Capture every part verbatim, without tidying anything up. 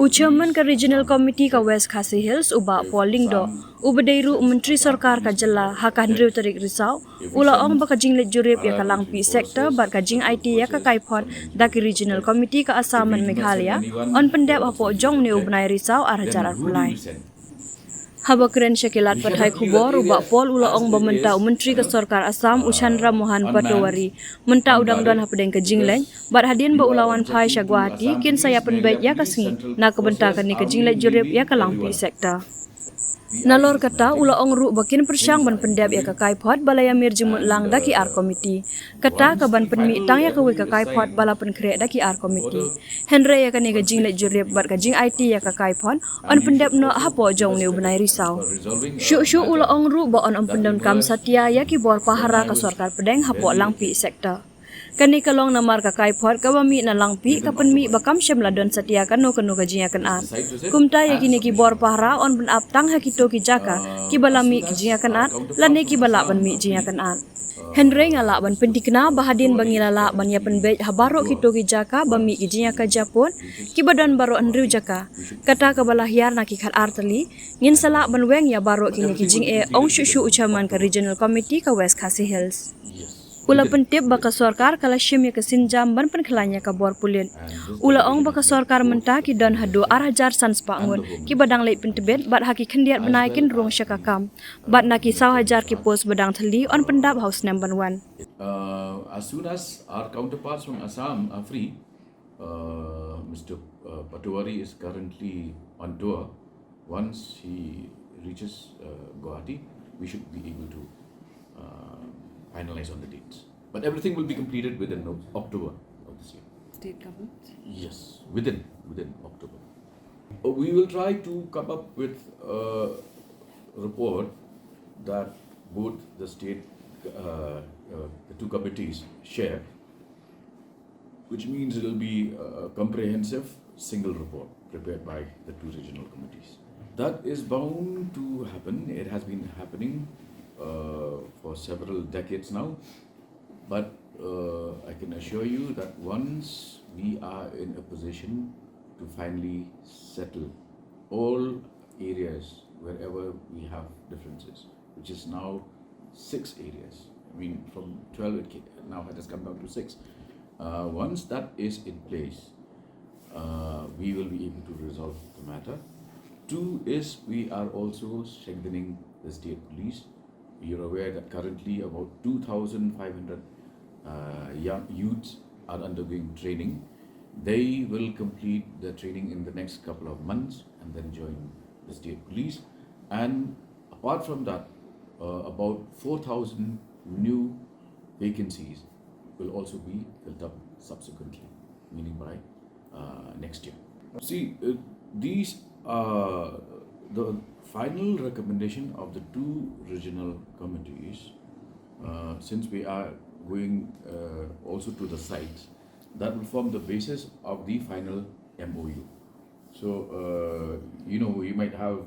U Chairman ka Regional Committee ka West Khasi Hills, u Bah Paul Lyngdoh, uba dei ruh u Myntri Sorkar ka Jylla, ha ka hynriew tarik Risaw, u la ong ba ka jingleit jurip ïa ka Langpih Sector bad ka jingaiti ïa ka kaiphod da ki Regional Committee ka Assam bad Meghalaya yn pyndep hapoh jong une u bnai Risaw ar hajar arphew lai. Haba kren sha ki lad pathai khubor, u Bah Paul u la ong ba mynta u Myntri ka Sorkar Assam, u Chandra Mohan Patohari, mynta u dang don hapdeng ka jingleit, bad hadien ba u la wan phai sha Guwahati, kin sa ïa pynbeit ïa ka sngi na ka bynta kane ka jingleit jurip ïa ka Langpih Sector. Nalor kata, u la ong ruh ba kin pyrshang ban pyndep ïa ka kaiphod ba la ïamir jingmut lang da ki ar komiti. Kata ka ban pynmih tang ïa kawei ka kaiphod ba la pynkhreh da ki ar komiti. Hynrei ïa kane ka jingleit jurip bad ka jingaiti ïa ka kaiphod yn pyndep noh hapoh jong une u bnai Risaw. Shuh shuh u la ong ruh ba yn ym pyndonkam satia ïa ki bor pahara ka Sorkar Pdeng hapoh Langpih Sector. Kane ka long namar ka kaiphod kaba mih na Langpih ka pynmih ba kam shym la don satia kano kano ka jingïakynad. Kumta ïa kine ki bor pahara yn pynap tang ha kito ki jaka kiba la mih ki jingïakynad lane kiba lah ban mih jingïakynad. Hynrei nga lah ban pynthikna ba hadien ba ngi la lah ban ïa pynbeit ha baroh kito ki jaka ba mih ki jingïakajia pud kiba don baroh hynriew jaka, kata kaba la hiar na ki khatar tylli, ngin sa lah ban weng ïa baroh kine ki jingeh, ong shuh shuh u Chairman ka Regional Committee ka West Khasi Hills. U la pyntip ba ka sorkar ka la shim ïa ka sienjam ban pynkhlaiñ ïa ka bor pulit. U la ong ba ka sorkar mynta ki don haduh ar hajar san spah ngut kiba dang leit pyntbit bad ha ki khyndiat bnai kin rung sha ka kam. Bad na ki saw hajar ki post ba dang thylli yn pyndap ha u snem ban wan. Uh, as soon as our counterparts from Assam are free, uh, Mister Uh, Patohari is currently on tour. Once he reaches uh, Guwahati, we should be able to uh, finalize on the dates. But everything will be completed within October of this year. State government? Yes, within within October. Uh, we will try to come up with a report that both the state, uh, uh, the two committees share, which means it will be a comprehensive single report prepared by the two regional committees. That is bound to happen. It has been happening uh, for several decades now. But uh, I can assure you that once we are in a position to finally settle all areas wherever we have differences, which is now six areas. I mean, from twelve it ca- now it has come down to six. Uh, once that is in place, uh, we will be able to resolve the matter. Two is we are also strengthening the state police. You're aware that currently about two thousand five hundred uh, young youths are undergoing training. They will complete the training in the next couple of months and then join the state police. And apart from that, uh, about four thousand new vacancies will also be filled up subsequently, meaning by uh, next year. See, uh, these are the final recommendation of the two regional committees. Uh, since we are going uh, also to the sites, that will form the basis of the final M O U. So, uh, you know, you might have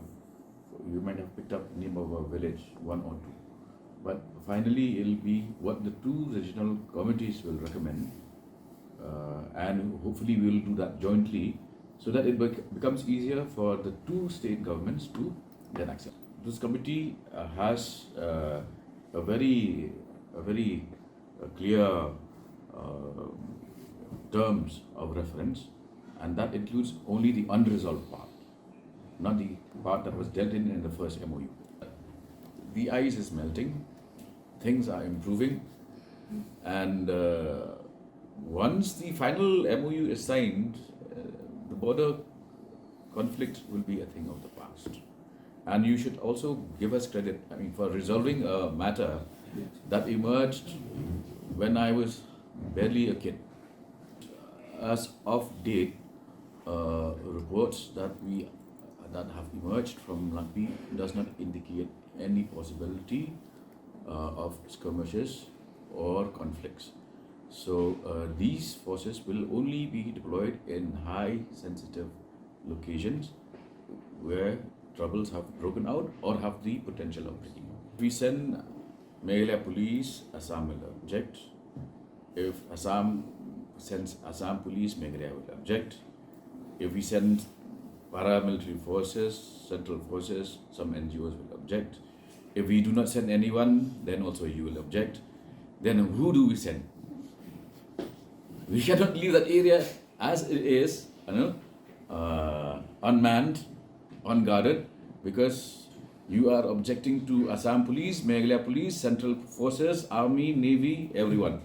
you might have picked up name of a village, one or two. But finally, it'll be what the two regional committees will recommend, uh, and hopefully we'll do that jointly, so that it bec- becomes easier for the two state governments to get access. This committee uh, has uh, a very, a very uh, clear uh, terms of reference, and that includes only the unresolved part, not the part that was dealt in in the first M O U. The ice is melting, things are improving, and uh, once the final M O U is signed, uh, the border conflict will be a thing of the past. And you should also give us credit, I mean, for resolving a matter that emerged when I was barely a kid. As of date, uh, reports that we that have emerged from Langpih does not indicate any possibility uh, of skirmishes or conflicts. So uh, these forces will only be deployed in high sensitive locations where troubles have broken out or have the potential of breaking out. We send Meghalaya Police, Assam will object. If Assam sends Assam Police, Meghalaya will object. If we send paramilitary forces, central forces, some N G Os will object. If we do not send anyone, then also you will object. Then who do we send? We cannot leave that area as it is, you know, uh, unmanned, unguarded, because you are objecting to Assam Police, Meghalaya Police, Central Forces, Army, Navy, everyone.